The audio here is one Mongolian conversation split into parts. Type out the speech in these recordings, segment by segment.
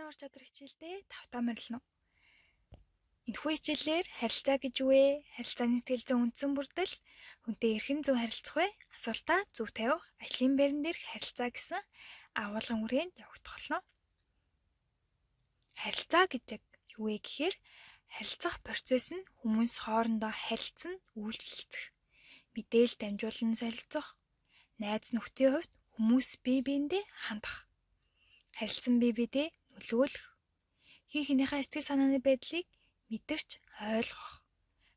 Харилцааны ур чадвар хичээлдээ тавтаа морилно. Энэхүү хичээлээр харилцаа гэж юу вэ? Харилцааны сэтгэл зүйн үндсэн бүрдэл, хүнтэй эрхэн зөв харилцах вэ? Асуултаа зөв тавих, ажлын байран дээрх харилцаа гэсэн агуулгын хүрээнд явагдах болно. Харилцаа гэж яг юу вэ гэхээр харилцах процесс нь хүмүүс хоорондоо харилцсан, үйлчлэлцэх, мэдээлэл дамжуулан солилцох, найз нөхдийн хувьд хүмүүс бие биендээ хандах, харилцан бие биедээ нөлөөлөх, хэн хэнийхээ сэтгэл санааны байдлыг мэдэрч ойлгох,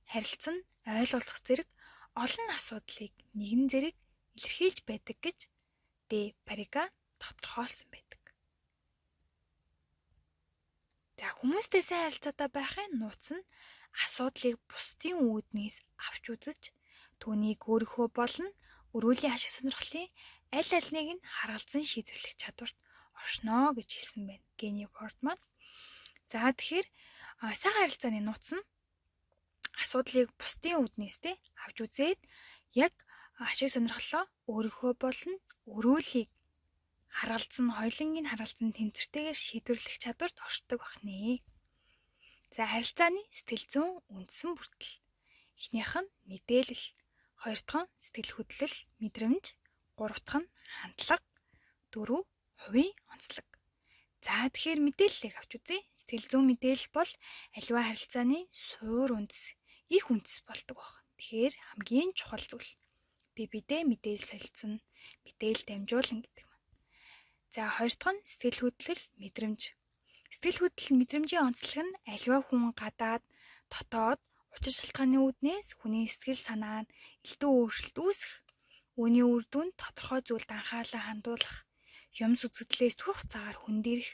харилцан ойлголцох зэрэг олон асуудлыг нэгэн зэрэг илэрхийлж байдаг гэж Д. Парига тодорхойлсон байдаг. За, хүмүүстэй сайн харилцаатай байхын нууц нь асуудлыг бусдын үүднээс авч үзэж, түүнийг өөрийнхөө болон өрөөлийн ашиг сонирхлын аль аль нэг нь харгалзан шийдвэрлэх чадварт оршино гэж хэлсэн байна. Гений Борд маань. За, тэгэхээр сайн харилцааны нууц нь асуудлыг бусдын үүднээс те авч үзээд яг ашиг сонирхлоо өөрийнхөө болон өрөөлийг харгалзан, хоёулангийг харгалзан тэнцвэртэйгээр шийдвэрлэх чадварт оршдог бахнэ. За, харилцааны сэтгэл зүйн үндсэн бүрдэл. Эхнийх нь мэдээлэл, хоёр дахь нь сэтгэл хөдлөл, мэдрэмж, гурав дахь нь хандлага, дөрөв хувийн онцлог. За, тэгэхээр мэдээллийг авч үзье. Сэтгэл зүйн мэдээлэл бол аливаа харилцааны суур үндэс, их үндэс болдог баг. Тэгэхээр хамгийн чухал зүйл бие биедээ мэдээлэл солилцсон, мэдээлэл дамжуулан гэдэг байна. За, хоёр дахь нь сэтгэл хөдлөл, мэдрэмж. Сэтгэл хөдлөл, мэдрэмжийн онцлог нь аливаа хүн гадаад, дотоод учир шалтгааны үүднээс хүний сэтгэл санаа нь элдэн өөрчлөлт үүсэх, үүний үр дүнд тодорхой зүйлд анхаарлаа хандуулах, юм сүзэгдлээс түр хугацаагаар хөндөрөх,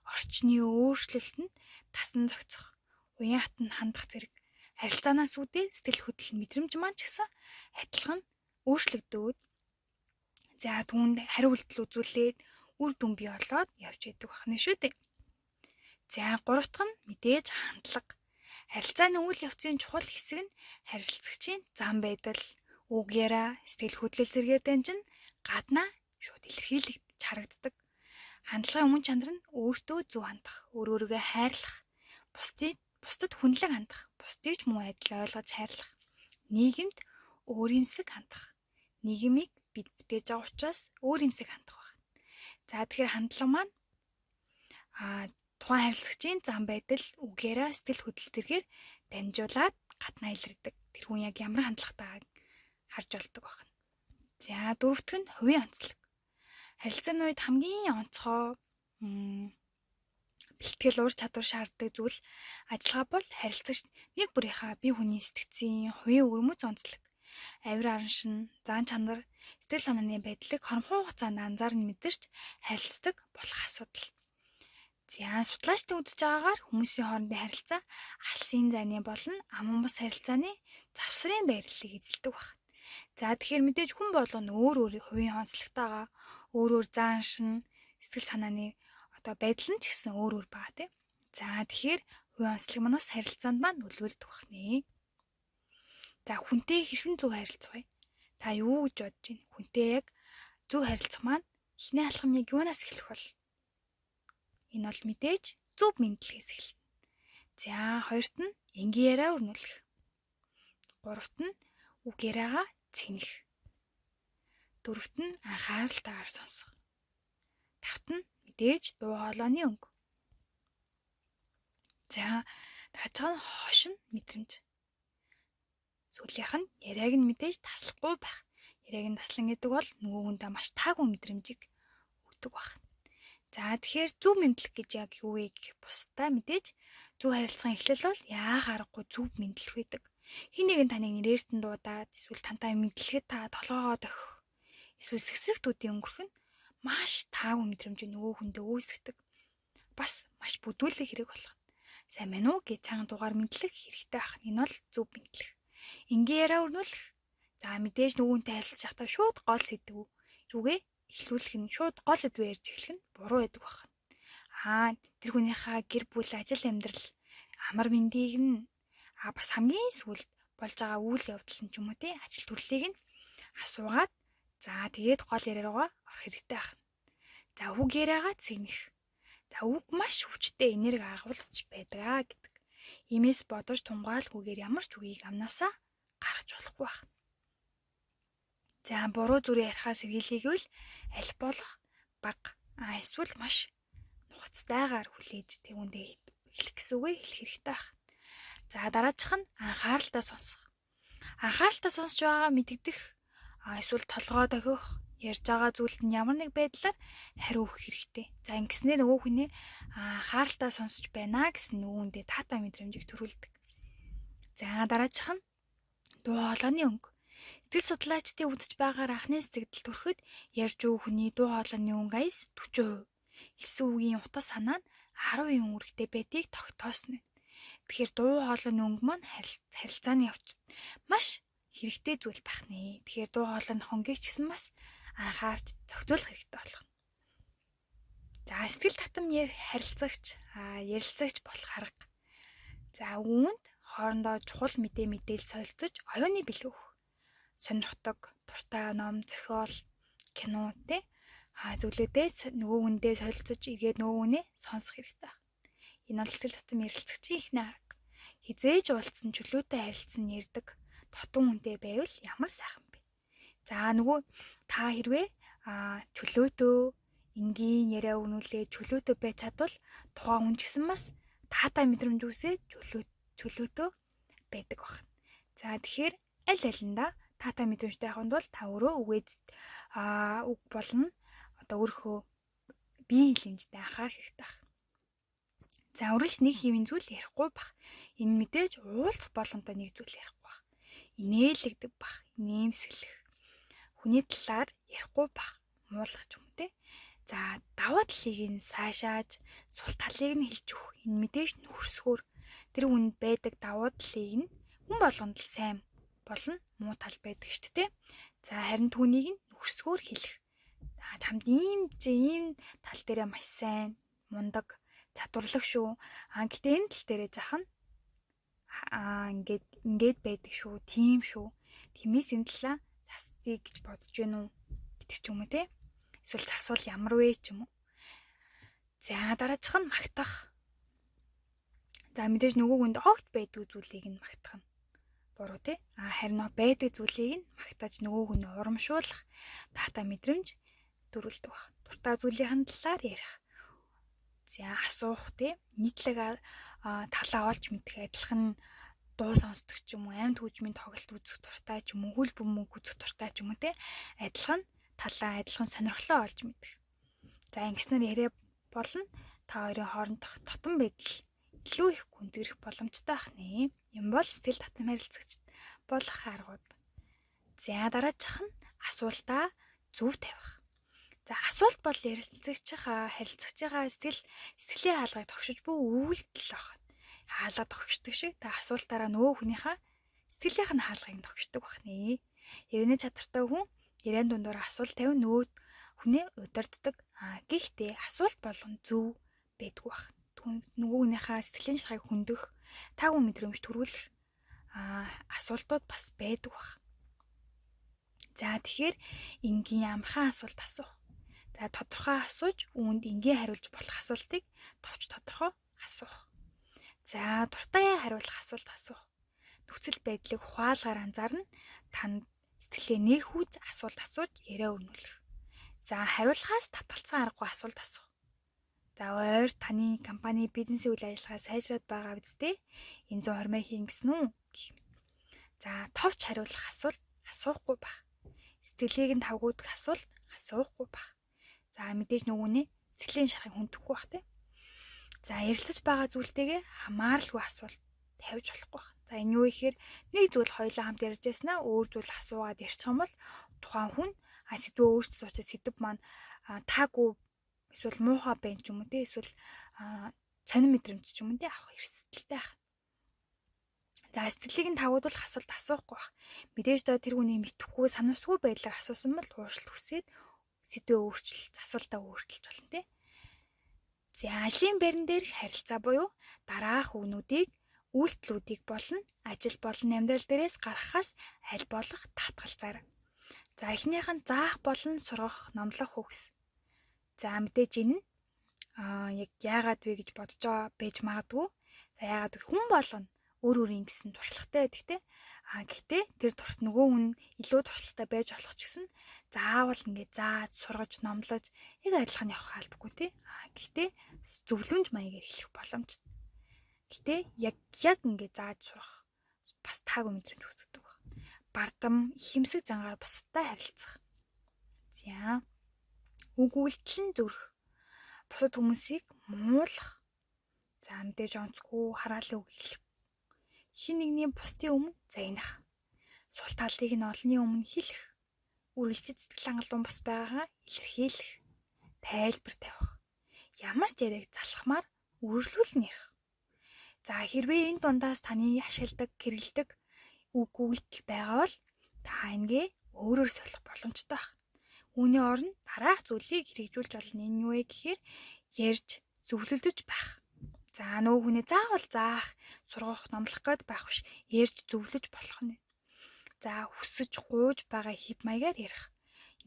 орчны өөрчлөлтөнд тасан зохицох, уян хатанд хандах зэрэг харилцаанаас үүдээ сэтгэл хөдлөл, мэдрэмж маань ч гэсэн адилхан өөрчлөгдөөд, за түүнд хариу үйлдэл үзүүлээд үр дүн бий болоод явж идэг байна шүү дээ. За, гурав дахь нь мэдээж хандлага. Харилцааны үйл явцын чухал хэсэг нь харилцагчийн зан байдал, үг яриа, сэтгэл хөдлөл зэрэгээр дамжин гаднаа шууд илэрхийлэгдэж харагддаг. Хандлагын өмнө чанар нь өөртөө зөв хандах, өөр өөрийгөө хайрлах, бусдад хүнлэг хандах, бусдыг ч муу адил ойлгож хайрлах, нийгэмд өөриймсэг хандах. Нийгмийг бид бүтээж байгаа учраас өөриймсэг хандах байна. За, тэгэхээр хандлага маань тухайн харилцагчийн зан байдал, үг яриа, сэтгэл хөдлөл зэргээр дамжуулаад гаднаа илэрдэг. Тэр хүн яг ямар хандлагатайг харж болдог байна. За, дөрөвдөх нь хувийн онцлог. Харилцааны үед хамгийн онцгой бэлтгэл, ур чадвар шаарддаг зүйл ажиллагаа бол харилцагч нэг бүрийнхаа бие хүний сэтгцийн хувийн өвөрмөц онцлог, авир араншин, зан чанар, сэтгэл санааны байдлыг хоромхон хугацаанд анзааран мэдэрч харилцдаг болох асуудал. За, судлаачдын үзэж байгаагаар хүмүүсийн хоорондын харилцаа алсын зайны болон аман бус харилцааны завсрын байрлалыг эзэлдэг байна. За, тэгэхээр мэдээж хүн болгоно өөр өөр хувийн онцлогтойгоо, өөр өөр зан шин, сэтгэл санааны одоо байдал нь ч гэсэн өөр өөр байгаа тийм. За, тэгэхээр хувийн онцлог манаас харилцаанд маань нөлөөлдөг байна. За, хүнтэй хэрхэн зөв харилцах вэ? Та юу гэж бодож байна? Хүнтэй яг зөв харилцах маань эхний алхам яг юунаас эхлэх вэ? Энэ бол мэдээж зөв мэдлэгээс эхэлнэ. За, хоёрт нь энгийн яриа өрнүүлэх. Гуравт нь үг яриагаа цэнэх. Дөрөвт нь анхааралтайгаар сонсох. Тавт нь мэдээж дуу хоолойны өнгө. За, дараачих нь хошин мэдрэмж. Сүүлийнх нь яриаг нь мэдээж таслахгүй байх. Яриаг нь таслан гэдэг бол нөгөө хүндээ маш таагүй мэдрэмжийг өгдөг байх. За, тэгэхээр зөв мэдлэг гэж яг юу вэ гэх бусдаа мэдээж зөв харилцааны эхлэл бол яах аргагүй зөв мэдлэг байдаг. Хэн нэгэн таныг нэрээр нь дуудаад эсвэл тантай мэдлэхэд та толгоогоо дохих эсвэл сэгсрэх төдий өнгөрөх нь маш таагүй мэдрэмж нөгөө хүндээ үүсгэдэг. Бас маш бүдүүлэг хэрэг болох. Сайн байна уу гэж чанга дугаар мэдлэг хэрэгтэй ах. Энэ бол зөв мэдлэг. Энгийн яриа өрнүүлэх. За, мэдээж нөгөөнтэй харилцаж байхдаа шууд гол сэдв рүүгээ эхлүүлэх нь, шууд гол сэдвээ ярьж эхлэх нь буруу байдаг байна. Аа, тэр хүнийхээ гэр бүл, ажил амьдрал, амар мэндийг нь бас хамгийн сүүлд болж байгаа үйл явдал нь ч юм уу те ажил төрлийг нь асуугаад, за тэгээд гол яриа руугаа орох хэрэгтэй байна. За, үг яриагаа цэгнэх. За үг маш хүчтэй энерги агуулж байдаг аа гэдэг. Иймээс бодож тунгаалгүйгээр ямар ч үгийг амнаасаа гаргаж болохгүй байна. За буруу зүрийн ярихаас сэргийлэхийг аль болох бага эсвэл маш нухацтайгаар хүлээж түүндээ хэлэх гэсэн үгээ хэлэх хэрэгтэй байна. За дараачих нь анхааралтай сонсох. Анхааралтай сонсож байгаа мэдэгдэх эсвэл толгой дохих ярьж байгаа зүйлд нь ямар нэг байдлаар хариу өгөх хэрэгтэй. За ингэснээр нөгөө хүний анхааралтай сонсож байна гэсэн нөгөөндөө таатай мэдрэмжийг төрүүлдэг. За дараачих нь дуу хоолойны өнгө. Сэтгэл судлаачдын үзэж байгаагаар анхны сэтгэгдэл төрөхөд ярьж буй хүний дуу хоолойны өнгө аяс 40%. Хэлсэн үгийн утга санаа нь 10% үүрэгтэй байдгийг тогтоосон байна. Тэгэхээр дуу хоолойны өнгө маань харилцааны явцад маш хэрэгтэй зүйл байх нэ. Тэгэхээр дуу хоолойны хонгийг ч гэсэн бас анхаарч зохицуулах хэрэгтэй болох. За сэтгэл татам харилцагч, ярилцагч болох арга. За үүнд хоорондоо чухал мэдээ мэдээлэл солилцож оюуны бэлэг өгөх. Сонирхдог, дуртай ном, зохиол, кино тэ зүйлүүдээ нөгөө хүндээ солилцож эргээд нөгөө хүнээ сонсох хэрэгтэй. Энэ бол сэтгэл татам ярилцагчийн эхний арга. Хизээж уулзсан чөлөөтэй харилцан ярьдаг дотун хүнтэй байвал ямар сайхан бэ. За нөгөө та хэрвээ чөлөөтөө энгийн яриа өгнүүлээ чөлөөтэй байж чадвал тухайн хүн ч гэсэн бас таатай мэдрэмж үүсээ чөлөөтөө байдаг байна. За тэгэхээр аль алиндаа таатай мэдрэмжтэй авахын тулд та өөрөө үгээд үг болно одоо өөрийнхөө биеийн хилэмжтэй анхаарах хэрэгтэй байна. За үргэлж нэг хэвийн зүйл ярихгүй бах. Энэ мэдээж уулзах болгонтой нэг зүйл ярихгүй бах. Инээлэгдэг бах, инээмсэглэх. Хүний талаар ярихгүй бах, муулах ч юм те. За давуу талыг нь сайшааж, сул талыг нь хэлж өгөх. Энэ мэдээж нөхөрсгөөр тэр хүнд байдаг давуу талыг нь хүн болгонд л сайн болон муу тал байдаг шүү дээ. За харин түүнийг нь нөхөрсгөөр хэлэх. Чамд ийм ийм тал дээрээ маш сайн, мундаг, чадварлаг шүү. Гэтэ энэ тал дээрээ жахан ингээд ингээд байдаг шүү. Тийм шүү. Тиймээс энэ талаа засъя гэж бодож байна уу гэдэг ч юм уу те. Эсвэл засвал ямар вэ ч юм уу. За дараачих нь магтах. За мэдээж нөгөө хүнд огт байдгүй зүйлийг нь магтах нь буруу те. Харин байдаг зүйлийг нь магтаж нөгөө хүнийг урамшуулах таатай мэдрэмж төрүүлдэг баг. Дуртай зүйлийн талаар ярих. За асуух те. Нийтлэг талаа олж мэдэх адилхан дуу сонсдог ч юм уу, амьд хөгжмийн тоглолт үзэх дуртай ч юм уу, хөл бөмбөг үзэх дуртай ч юм уу те. Адилхан талаа, адилхан сонирхлоо олж мэдэх. За ингэснээр яриа болно та хоёрын хоорондох татан байдал илүү их гүнзгийрэх боломжтой байх нэ. Юм бол сэтгэл татам харилцагч болох аргууд. За дараачих нь асуултаа зөв тавих. За асуулт бол ярилцагчийнхаа харилцагчийнхаа сэтгэлийн хаалгыг тогшиж буй үйлдэл байна. Хаалга тогшдог шиг та асуултаараа нөгөө хүнийхээ сэтгэлийнх нь хаалгыг тогшдог байх нэ. Ярианы чадвартай хүн яриан дундуур асуулт тавин нөгөө хүнээ удирддаг. Гэхдээ асуулт болгон зөв байдгүй байх. Нөгөө хүнийхээ сэтгэлийн шаргыг хөндөх, таагүй мэдрэмж төрүүлэх асуултууд бас байдаг байх. За тэгэхээр энгийн амархан асуулт асуух. За тодорхой асууж үүнд энгийн хариулж болох асуултыг товч тодорхой асуух. За дуртай хариулах асуулт асуух. Нөхцөл байдлыг ухаалгаар анзаарна. Танд сэтгэлээ нээх үүц асуулт асууж яриа өрнүүлэх. За хариулахаас татгалцсан аргагүй асуулт асуух. За ойр таны компани бизнесийн үйл ажиллагаа сайжраад байгаа биз дээ. Энэ 120 хийн гэсэн үү гэх мэт. За товч хариулах асуулт асуухгүй байх. Сэтгэлийг нь тавгуудах асуулт асуухгүй байх. За мэдээж нөгөөний сэтгэлийн шарахыг хүндэхгүй бах те. За ярилцаж байгаа зүйлтэйгээ хамааралгүй асуулт тавьж болохгүй байх. За энэ юу гэхээр нэг зүйл хоёулаа хамт ярьж яснаа өөр зүйл асуугаад ярьчих юм бол тухайн хүн сэдвөө өөрчлөсөн учраас сэдв маань таагүй эсвэл муухай байна ч юм уу те эсвэл сонин мэдрэмж ч юм уу те авах эрсдэлтэй байх. За сэтгэлийг нь тавгуудвал асуулт асуухгүй байх. Мэдээж та тэр хүний мэдэхгүй санамсгүй байдлаар асуусан бол уушлт хүсээд сэдвээ өөрчилж асуултаа өөрчилж болно те. За ажлын байран дээрх харилцаа буюу дараах үгнүүдийг үйлдэлүүдийг болон ажил болон амьдрал дээрээс гаргахаас аль болох татгалзаарай. За эхнийх нь заах болон сургах, номлох үгс. За мэдээж энэ нь Яг яагаад вэ гэж бодож байгаа байж магадгүй. За, яагаад вэ? Хүн болгоно өөр өөрийн гэсэн туршлагатай байдаг те. А гэхдээ тэр турш нөгөө хүн илүү туршлагатай байж болох ч гэсэн заавал ингээд зааж сургаж, номлож яг адилхан явах албагүй те. А гэхдээ зөвлөмж маягаар хэлэх боломжтой. Гэтэ яг яг ингээд зааж сурах бас таагүй мэдрэмж үүсгэдэг баг. Бардам, ихэмсэг зангаар бусадтай харилцах. За. Үг үйлдэл нь зүрх. Бусад хүмүүсийг муулах. За, мэдээж онцгүй хараалын үг хэлэх. Хин нэгний бусдын өмнө загнах. Сул талыг нь олонны өмнө хэлэх. Үргэлжид сэтгэл хангалуун бус байгаагаа илэрхийлэх. Тайлбар тавих. Ямар ч яриаг залхмаар үргэлжлүүлэн ярих. За, хэрвээ энэ дундаас таны ашигладаг, хэрэглэдэг үг үйлдэл байгаа бол та энгээ өөрөөр солих боломжтой байна. Үүний оронд дараах зүйлийг хэрэгжүүлж болно. Энэ юу вэ гэхээр ярьж зөвлөлдөж байх. За, нөгөө хүнээ заавал заах, сургах, номлох гээд байх биш. Ярьж зөвлөж болох нь. За, хүсэж гуйж байгаа хэв маягаар ярих.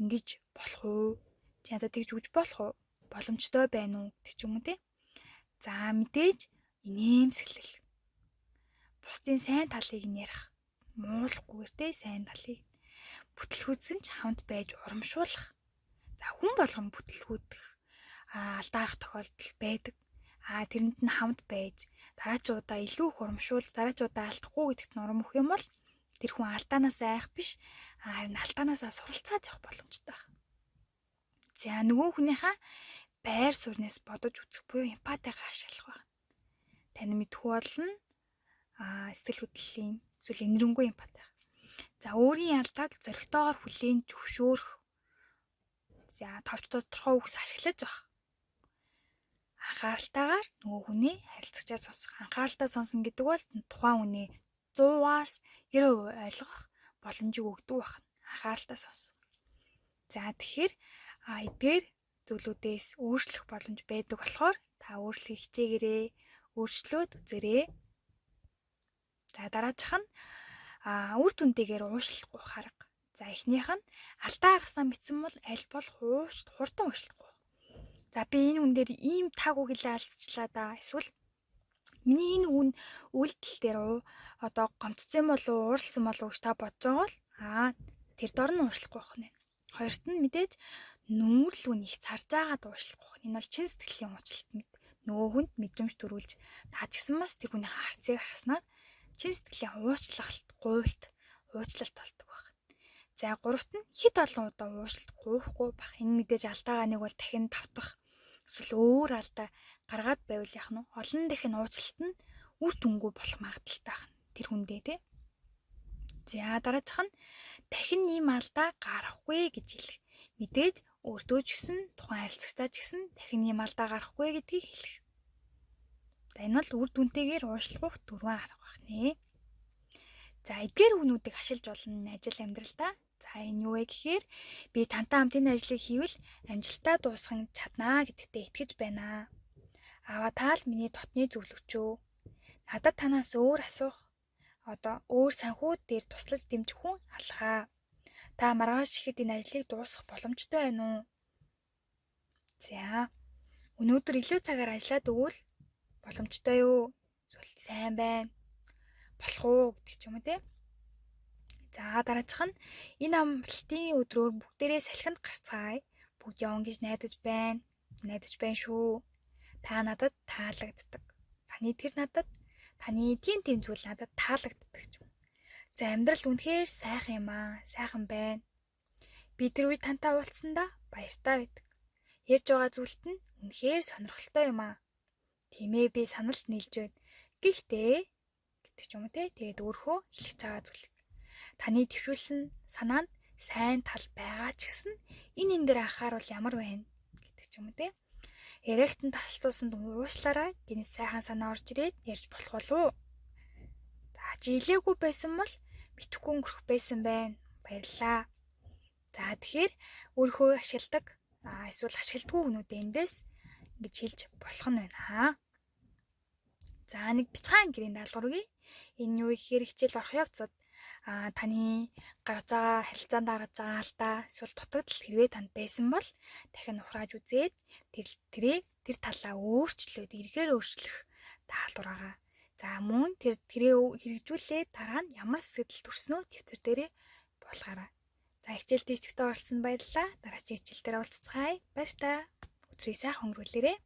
Ингэж болох уу? Чи надад тэгж өгч болох уу? Боломжтой байна уу гэдэг ч юм уу те. За, мэдээж инээмсэглэл. Бусдын сайн талыг нь ярих. Муулахгүйгээр те, сайн талыг. Бүтлгүүцэн ч хамт байж урамшуулах. За, хүн болгон бүтлгүүдэх, алдарах тохиолдол байдаг. А тэрэнд нь хамт байж дараач удаа илүү их урамшуулж, дараач удаа алдахгүй гэдэгт нь урам өгөх юм бол тэр хүн алдаанаас айх биш, харин алдаанасаа суралцаад явах боломжтой байна. За, нөгөө хүнийхээ байр сууриас бодож үзэх буюу эмпатигаа ашиглах байна. Тань мэдхүү болно, сэтгэл хөдлөлийн эсвэл энэрэнгүй эмпати. За, өөрийн алдааг зоригтойгоор хүлээн зөвшөөрөх. За, товч тодорхой үгс ашиглаж байх. Анхааралтайгаар нөгөө хүний харилцагчаа сонсох. Анхааралтай сонсон гэдэг бол тухайн хүний 100-аас 90% ойлгох боломжийг өгдөг байна. Анхааралтай сонсон. За, тэгэхээр эдгээр зүйлүүдээс өөрчлөх боломж байдаг болохоор та өөрчлөхийг хичээгээрэй. Өөрчлөөд үзээрэй. За, дараачих нь үр дүнтэйгээр уушлахгүй арга. За, эхнийх нь алдаа гаргасан мэдсэн бол аль болох хурдан уушлахгүй. За, би энэ хүн дээр ийм таагүй гэлээ алдчихлаа да. Эсвэл миний энэ үн үйлдэл дээр одоо гомдсон болов уу, уурласан болов уу гэж та бодож байгаа бол тэр дор нь уушлахгүй байх нэ. Хоёрт нь мэдээж нүүрлүү нэг царж байгаад уушлахгүй. Энэ бол чин сэтгэлийн уучлалт мэд. Нөгөө хүнд мэдрэмж төрүүлж, та ч гэсэн бас тэр хүний харцыг харснаар чин сэтгэлийн уучлалт, гуйлт, уучлалт болдог байх. За, гуравт нь хэд олон удаа уучлалт гуйхгүй байх. Энэ мэдээж алдаагаа нэг бол дахин давтах эсвэл өөр алдаа гаргаад байвал яах нь, олон дахин уучлалт нь үр дүнгүй болох магадлалтай байна. Тэр хүндээ тий. За, дараачих нь дахин ийм алдаа гарахгүй гэж хэлэх. Мэдээж өөртөө ч гэсэн, тухайн харилцагчдаа ч гэсэн дахин ийм алдаа гарахгүй гэдгийг хэлэх. За, энэ бол үр дүнтэйгээр уушлах дөрвөн арга байх нэ. За, эдгээр үгнүүдийг ашиглаж болно ажил амьдралдаа. За, энэ юу вэ гэхээр би тантай хамт энэ ажлыг хийвэл амжилттай дуусган чаднаа гэдэгтээ итгэж байна. Аваа, та л миний дотны зөвлөгч өө. Надад танаас өөр асуух, одоо өөр санхүү дээр туслаж дэмжих хүн алгаа. Та маргааш ихэд энэ ажлыг дуусгах боломжтой байна уу? За, өнөөдөр илүү цагаар ажиллаад өгвөл боломжтой юу? Эсвэл сайн байна. Болох уу гэдэг ч юм уу те. За, дараачих нь энэ амралтын өдрөөр бүгдээрээ салхинд гарцгаая. Бүгд явна гэж найдаж байна. Найдаж байна шүү. Та надад таалагддаг. Таны тэр надад, таны тийм тийм зүйл надад таалагддаг ч юм. За, амьдрал үнэхээр сайхан юм аа. Сайхан байна. Би тэр үед тантай уулзсандаа баяртай байдаг. Ярьж байгаа зүйлт нь үнэхээр сонирхолтой юм аа. Тийм ээ, би санал нийлж байна. Гэхдээ гэдэг ч юм уу те. Тэгээд өөрөө хэлэх байгаа зүйл. Таны төвшүүлсэн санаанд сайн тал байгаа ч гэсэн энэ энэ дээр анхааруул ямар байна гэдэг ч юм уу те. Эрэгтэн тасалдуулсанд уушлаарай, гинэт сайхан санаа орж ирээд ярьж болох болов уу? За, чи илээгүй байсан бол мэдэхгүй өнгөрөх байсан байна. Баярлалаа. За, тэгэхээр өөрийнхөө ашигладаг эсвэл ашигладаггүй хүмүүдээ эндээс ингэж хэлж болох нь байна. За, нэг бяцхан гэрийн даалгавар өгье. Энэ юу гэхээр хичээл орох явцад Таны гаргаж байгаа харилцаанд гаргаж байгаа алдаа эсвэл дутагдал хэрвээ танд байсан бол дахин ухрааж үзээд тэр тэрээ тэр талаа өөрчлөөд эргээр өөрчлөх даалгавар байгаа. За, мөн тэр тэрээ хэрэгжүүлээд дараа нь ямар сэтгэл төрснөө дэвтэр дээрээ буулгаарай. За, хичээлд идэвхтэй оролцсонд баярлалаа. Дараагийн хичээл дээр уулзацгаая. Баяр таа. Өдрийг сайхан өнгөрүүлээрэй.